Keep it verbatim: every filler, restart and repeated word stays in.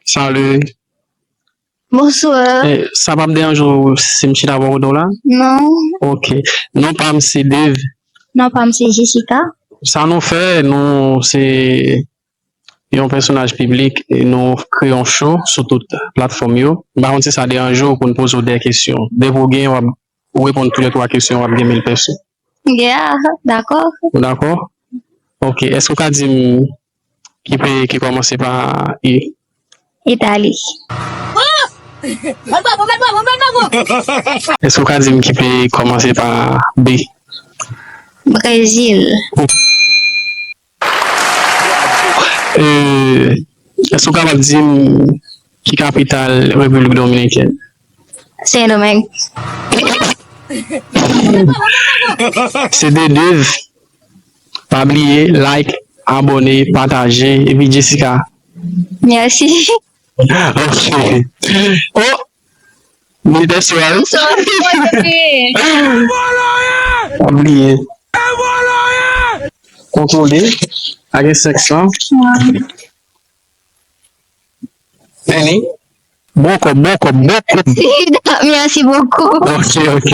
Salut. Bonsoir. Eh, sa p ap deranje w si m chita bò kote w la? Non. Ok. Non pa m se Dave. Non pa m se Jessica. Sa nou fè, nou se yon pèsonaj piblik e nou kreye yon show sou tout platfòm yo. M pa konn si sa deranje w pou n poze w de kesyon. Depi w gen, w ap ou reponn tou le twa kesyon, w ap gen mil peso. Yeah, dakò. Ou dakò? Ok. Èske w ka di m ki peyi ki kòmanse pa E? Itali. Èske w ka di m ki peyi kòmanse pa B? Brezil. Euh, èske w kapab di m ki kapital Repiblik Dominikèn? Sendomeng. Se de Dave. Pa bliye like, abòne, pataje epi Jessica. Mèsi. Ok. Oh! Militè Soral. Bonsoir. Pa bliye. Kontwole. A gen sèks lan. Meni. Bon kòb, bon kòb, bon kòb. Merci beaucoup. Ok, ok.